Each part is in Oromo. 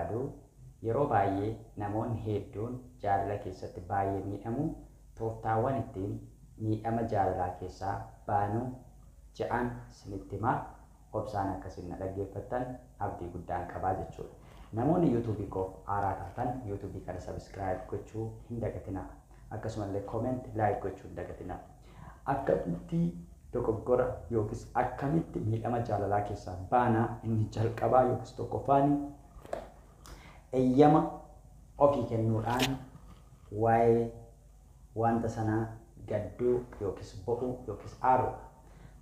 barbaadu, yeroo baay'ee namoonni hedduun jaalala keessatti baay'ee miidhamu. Tooftaawwan ittiin miidhama jaalalaa keessaa baanu ja'an isinitti himaa. Obsaan akkasiin na dhaggeeffattan abdii guddaan qabaa jechuudha. Namoonni YouTubeii koof haaraa taatan YouTubeii kana subscribe gochuu hin dagatinaa. Akkasumallee comment, like gochuu hin dagatinaa. Akkamitti dogoggora yookiis akkamitti miidhama jaalalaa keessaa baanaa? Inni jalqabaa yookiis tokkoffaani eeyyama ofii kennuudhaan waa'ee wanta sanaa gadduu yookiis bo'uu yookiis aaruudha.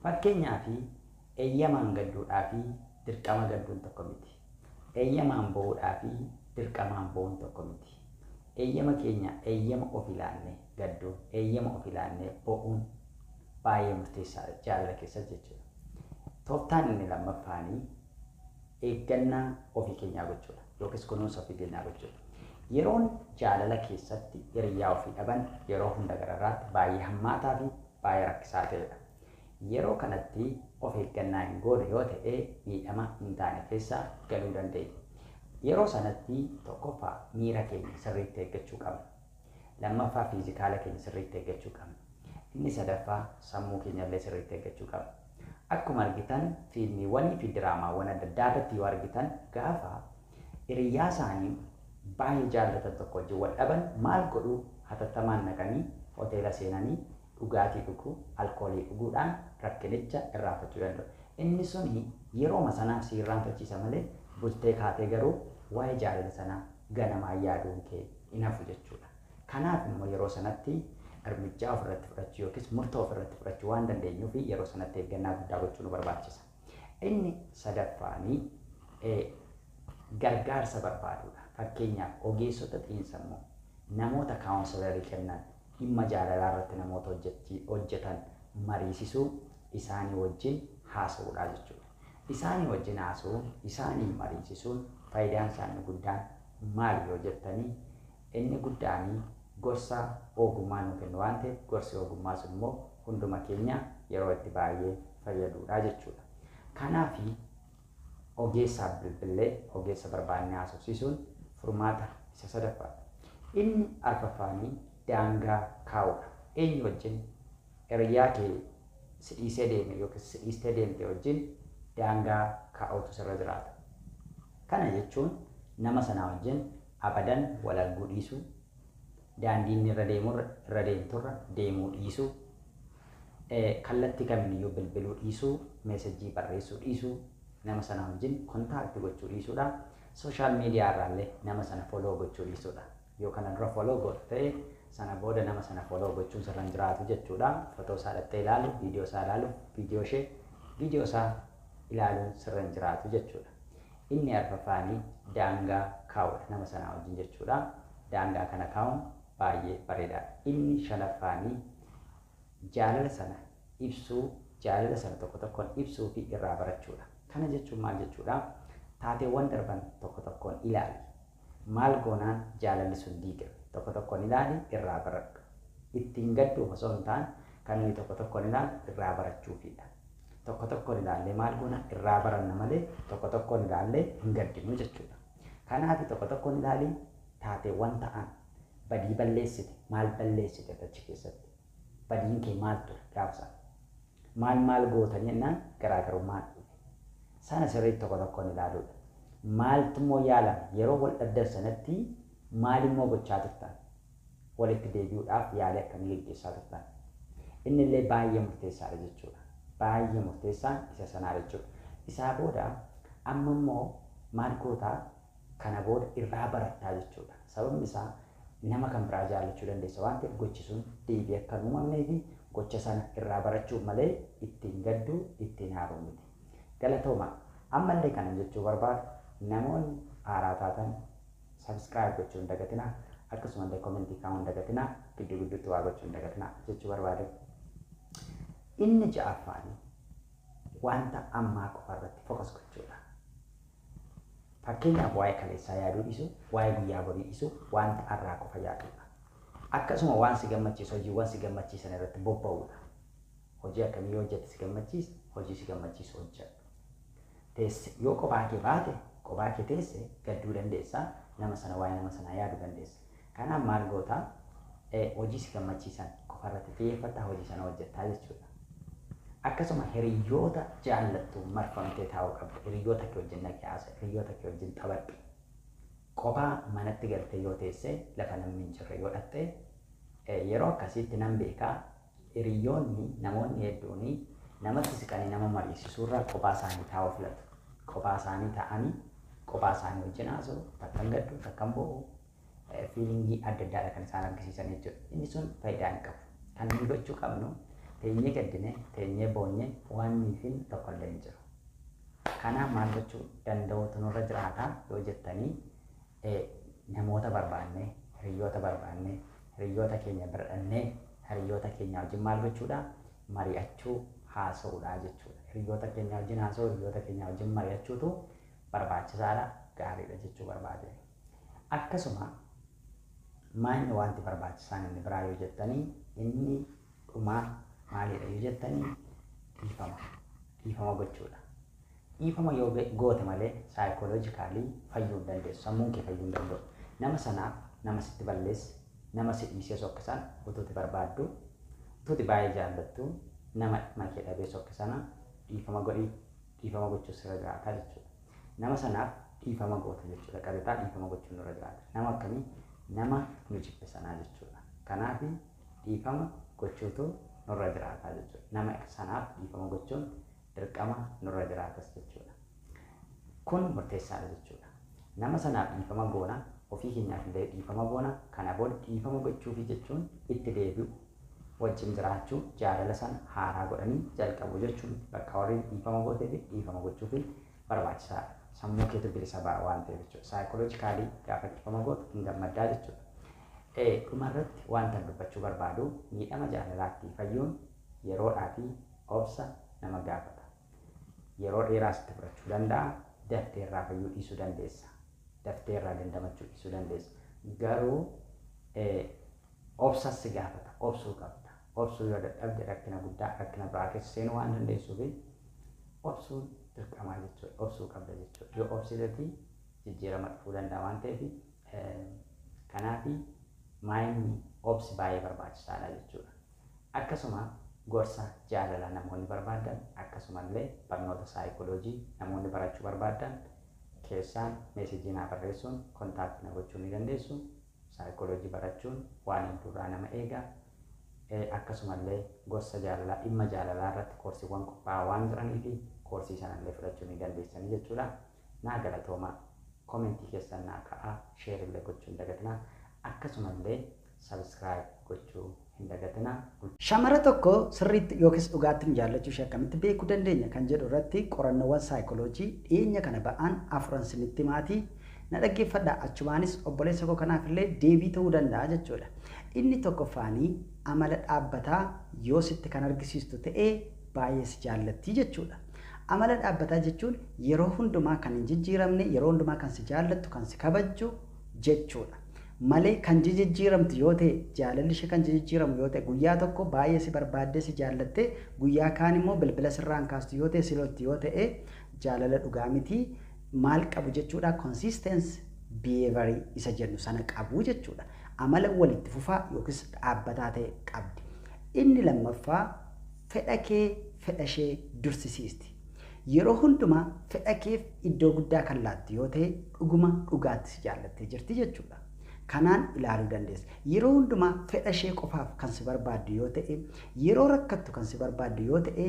Fakkeenyaaf, eeyyamaan gadduudhaa fi dirqama gadduun tokko miti. Eeyyamaan bo'uudhaa fi dirqamaan bo'uun tokko miti. Eeyyama keenya, eeyyama of ilaannee gadduun, eeyyama of ilaannee bo'uun baay'ee murteessaadha jaalala keessatti jechuudha. Tooftaan inni lammaffaanii eeggannaa ofii keenyaa gochuudha yookiis kunuunsa ofii keenyaa gochuudha. Yeroon jaalala keessatti hiriyaa ofii dhaban yeroo hunda gararraatti baay'ee hammaataa fi baay'ee rakkisaa ta'edha. Yeroo kanatti of eeggannaa hin goone yoo ta'e, miidhama hin taane keessa galuu dandeenya. Yeroo sanatti tokkoffaa miira keenya sirriitti eeggachuu qabna. Lammaffaa physical keenya sirriitti eeggachuu qabna. Inni sadaffaa sammuu keenya illee sirriitti eeggachuu qabna. Akkuma argitan, fiilmiiwwanii fi diraamaawwan adda addaa irratti yoo argitan, gaafa hiriyaa isaanii baay'ee jaallatan tokko wajjin wal dhaban maal godhuu? Hatattamaan naqanii hoteela seenanii dhugaatii dhuguu, alkoolii dhuguudhaan rakkinicha irraanfachuu danda'u. Inni suni yerooma sanaaf si irraanfachiisa malee, bultee kaatee garuu waa'ee jaalala sanaa ganamaan yaaduun kee hin hafu jechuudha. Kanaaf immoo yeroo sanatti እርምጃ ofirratti fudhachuu yookiis murtoo ofirratti fudhachuu waan dandeenyuuf, yeroo sanatti eeggannaa guddaa gochuu nu barbaachisa. Inni sadaffaanii gargaarsa barbaaduudha. Fakkeenyaaf, ogeessota xiinsammuu, namoota counselorii kennan, dhimma jaalalaa irratti namoota hojjetan mariisisuu, isaanii wajjin haasa'uudha jechuudha. Isaanii wajjin haasa'uun, isaanii mariisisuun faayidaan isaanii guddaan maali yoo jettanii, inni guddaanii gorsa ogummaa nu kennu waan ta'eef, gorsi ogummaa sun immoo hunduma keenya yeroo itti baay'ee fayyaduudha jechuudha. Kanaaf ogeessaaf bilbillee ogeessa barbaannee haasofsiisuun furmaata isa sadaffaadha. Inni arfaffaanii daangaa kaa'uudha. Eenyu wajjin? Hiriyaa kee si dhiisee deeme yookiin si dhiistee deemte wajjin daangaa kaa'uutu sirra jiraata. Kana jechuun nama sanaa wajjin abadan wal arguu dhiisuu, daandii inni irra deemu irra deemturra deemuu dhiisuu, kallattii kamiiniyyuu bilbiluu dhiisuu, messageii barreessuu dhiisuu, nama sana wajjin contact gochuu dhiisuudha. Social media irraallee nama sana follow gochuu dhiisuudha. Yoo kana dura follow gootu ta'e, sana booda nama sana follow gochuun sirra hin jiraatu jechuudha. Fotoo isaa dhattee ilaalu, viidiyoo isaa ilaalu, viidiyoo ishee, viidiyoo isaa ilaaluun sirra hin jiraatu jechuudha. Inni arfaffaanii daangaa kaa'uudha nama sanaa wajjin jechuudha. Daangaa kana kaa'uun baay'ee bareedaadha. Inni shanaffaanii jaalala sana ibsuu, jaalala sana tokko tokkoon ibsuu fi irraa barachuudha. Kana jechuun maal jechuudha? Taateewwan darban tokko tokkoon ilaali. Maal goonaan jaalalli sun diigame? Tokko tokkoon ilaali, irraa baradhu. Ittiin gadduuf osoo hin taane, kan nuyi tokko tokkoon ilaalu irraa barachuufidha. Tokko tokkoon ilaallee maal goona? Irraa baranna malee tokko tokkoon ilaallee hin gaddinu jechuudha. Kanaaf tokko tokkoon ilaali taateewwan ta'an, badii balleessite, maal balleessite achi keessatti? Badiin kee maal ture gaafa sana? Maal maal gootanii jennaan garaagarummaan dhufe? Sana sirriitti tokko tokkoon ilaaluudha. Maaltu immoo yaalame? Yeroo wal dhabdan sanatti maal immoo gochaa turtan? Walitti deebi'uudhaaf yaalii akkamii geggeessaa turtan? Inni illee baay'ee murteessaadha jechuudha. Baay'ee murteessaan isa sanaa jechuudha. Isaa booda amma immoo maal gootaa? Kana booda irraa barattaa jechuudha. Sababni isaa nama kan biraa jaallachuu dandeessa waan ta'eef, gochi sun deebii akka hin uumamnee fi gocha sana irraa barachuuf malee ittiin gadduu, ittiin haaruu miti. Galatooma. Ammallee kanan jechuu barbaadu, namoonni haaraa taatan subscribe gochuu hin dagatinaa, akkasumallee commentii kaa'uu hin dagatinaa, gidduu gidduutti waa gochuu hin dagatinaa jechuu barbaade. Inni ja'affaan wanta ammaa qofa irratti focus gochuudha. Fakkeenyaaf, waa'ee kaleessaa yaaduu dhiisuu, waa'ee guyyaa borii dhiisuu, wanta har'aa qofa yaaduudha. Akkasuma waan si gammachiisu, hojiiwwan si gammachiisan irratti bobba'uudha. Hojii akkamii yoo hojjette si gammachiisa? Hojii si gammachiisu hojjedhu. Teesse yoo kophaa kee baate Kophaa kee teesse gadduu dandeessa, nama sana waa'ee nama sanaa yaaduu dandeessa. Kanaaf maal gootaa? Hojii si gammachiisan qofarratti xiyyeeffattaa, hojii sana hojjettaa jechuudha. Akkasuma hiriyoota jaallattu marfamtee taa'uu qabda. Hiriyoota kee wajjin dhaqii haasa'e, hiriyoota kee wajjin taphadhu. Kophaa manatti galtee yoo teesse, lafa namni hin jirre yoo dhatte, yeroo akkasiitti nan beekaa, hiriyoonni namoonni hedduun namatti siqanii nama mariisisuurra kophaa isaanii taa'uu filatu. Kophaa isaanii taa'anii kophaa isaanii wajjin haasa'u, takkan gaddu, takkan boo'u, feeling adda addaadha kan isaan argisiisan jechuudha. Inni sun faayidaa hin qabu. Kan nuyi gochuu qabnu, teenyee gaddine, teenyee boonye, waan nuyi tokkollee hin jiru. Kanaaf maal gochuu danda'uutu nurra jiraata yoo jettanii, namoota barbaanne, hiriyoota barbaanne, hiriyoota keenya bira dhannee hiriyoota keenya wajjin maal gochuudha? Mari'achuu, haasa'uudha jechuudha. Hiriyoota keenya wajjin haasa'uu, hiriyoota keenya wajjin mari'achuutu barbaachisaadha, gaariidha jechuu barbaade. Akkasuma maalni wanti barbaachisaan inni biraa yoo jettanii, inni dhumaa maalidha yoo jettanii, dhiifama. Dhiifama gochuudha. Dhiifama yoo goote malee psychologically fayyuu hin dandeessu. Sammuun kee fayyuu hin danda'u. Nama sanaaf, nama sitti balleesse, nama si dhiisee sokkisan utuuti barbaaddu, utuuti baay'ee jaallattu, nama makee dhabee sokkisana dhiifama godhii, dhiifama gochuu sirra jiraata jechuudha. Nama sanaaf dhiifama goota jechuudha. Qabeetaa dhiifama gochuun nurra jiraata. Nama akkamii? Nama nu jibbe sanaa jechuudha. Kanaaf dhiifama gochuutu nurra jiraata jechuudha. Nama sanaaf dhiifama gochuun dirqama nurra jiraatas jechuudha. Kun murteessaadha jechuudha. Nama sanaaf dhiifama goona, ofii keenyaaf illee dhiifama goona. Kana booda dhiifama gochuufi jechuun itti deebi'u, wajjin jiraachuu, jaalala sana haaraa godhanii jalqabu jechuun bakka warri dhiifama gootee fi dhiifama gochuufi barbaachisaadha. Sammuu keetu bilisa ba'a waan ta'eef jechuudha. Psychologically gaafa dhiifama gootu hin gammaddaa jechuudha. Dhumarratti wanta dubbachuu barbaadu, miidhama jaalalaatti fayyuun yeroodhaa fi obsa nama gaafata. Yeroo dheeraa sitti fudhachuu danda'a. Daftee irraa fayyuu dhiisuu dandeessa. Daftee irraa dandamachuu dhiisuu dandeessa. Garuu obsas si gaafata. Obsuu qabda. Obsuu yoo dadhabde rakkina guddaa, rakkina biraa keessa seenuu waan dandeessuuf obsuun dirqamaa jechuudha. Obsuu qabda jechuudha. Yoo obsiteeti jijjiirama dhufuu danda'a waan ta'eef, kanaaf maayinni obsi baay'ee barbaachisaadha jechuudha. Akkasuma gorsa jaalalaa namoonni barbaadan, akkasumallee barnoota saayikooloojii namoonni barachuu barbaadan, keessaan message naa barreessuun contact na gochuu ni dandeessu. Saayikooloojii barachuun waan hedduurraa nama eega. Akkasumallee gorsa jaalalaa, dhimma jaalalaa irratti koorsiiwwan qophaa'aa waan jiranii fi koorsii sanallee fudhachuu ni dandeessanii jechuudha. Naa galatoomaa. Comment keessan naa ka'aa, share illee gochuu hin dagatinaa. Akkasumallee subscribe gochuu hin dagatinaa. Shamara tokko sirriitti yookiis dhugaatti nu jaallachuu ishee akkamitti beekuu dandeenya kan jedhu irratti qorannoowwan saayikooloojii dhiyeenya kana ba'an afuran sinitti maatii na dhaggeeffadha. Achumaanis obboleessa koo kanaaf illee deebii ta'uu danda'a jechuudha. Inni tokkoffaanii, amala dhaabbataa yoo sitti kan argisiistu ta'ee baay'ee si jaallatti jechuudha. Amala dhaabbataa jechuun yeroo hundumaa kan hin jijjiiramne, yeroo hundumaa kan si jaallattu, kan si kabajju jechuudha. Malee kan jijjiiramtu yoo ta'e, jaalalli ishee kan jijjiiramu yoo ta'e, guyyaa tokko baay'ee si barbaaddee si jaallatte, guyyaa kaan immoo bilbila sirraan kaastu yoo ta'e, si lolti yoo ta'e, jaalala dhugaa miti. Maal qabu jechuudha? Consistency behavior isa jennu sana qabu jechuudha. Amala walitti fufaa yookiis dhaabbataa ta'e qabdi. Inni lammaffaa, fedha kee fedha ishee dursisiisti. Yeroo hundumaa fedha keef iddoo guddaa kan laattu yoo ta'e, dhuguma dhugaatti si jaallattee jirti jechuudha. Kanaan ilaaluu dandeessa. Yeroo hundumaa fedha ishee qofaaf kan si barbaaddu yoo ta'e, yeroo rakkattu kan si barbaaddu yoo ta'e,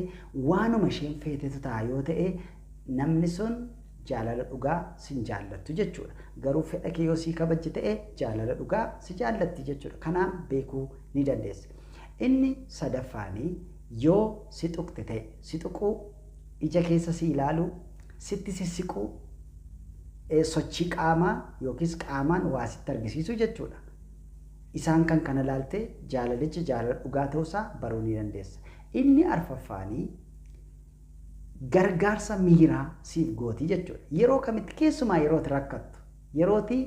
waanuma isheen feetetu ta'a yoo ta'e, namni sun jaalala dhugaa sin jaallattu jechuudha. Garuu fedha kee yoo sii kabajji ta'e, jaalala dhugaa si jaallatti jechuudha. Kanaan beekuu ni dandeessa. Inni sadaffaanii, yoo si tuqte ta'e, si tuquu, ija keessa si ilaaluu, sitti sissiquu, sochii qaamaa yookiis qaamaan waa sitti argisiisu jechuudha. Isaan kan kana ilaaltee jaalalichi jaalala dhugaa ta'uusaa baruu ni dandeessa. Inni arfaffaanii, gargaarsa miiraa siif gootii jechuudha. Yeroo kamitti? Keessumaa yeroo rakkattu, yerootti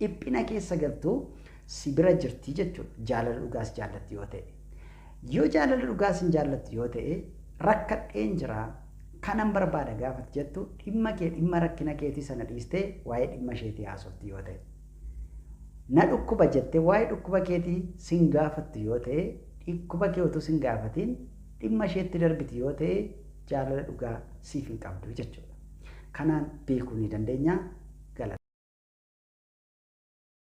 dhiphina keessa galtu si bira jirti jechuudha. Jaalala dhugaas jaallatti yoo ta'e. Yoo jaalala dhugaas hin jaallattu yoo ta'e, rakkadheen jira, Kanan barbaada gaafa jettu dhimma kee dhimma rakkina keetii sana dhiistee waa'ee dhimma isheetii haasofti yoo ta'e. Na dhukkuba jettee waa'ee dhukkuba keetii sin gaafattu yoo ta'e, dhukkuba kee utuu sin gaafatiin dhimma isheetti darbiti yoo ta'e, jaalala dhugaa siif hin qabdu jechuudha. Kanaan beekuu ni dandeenya.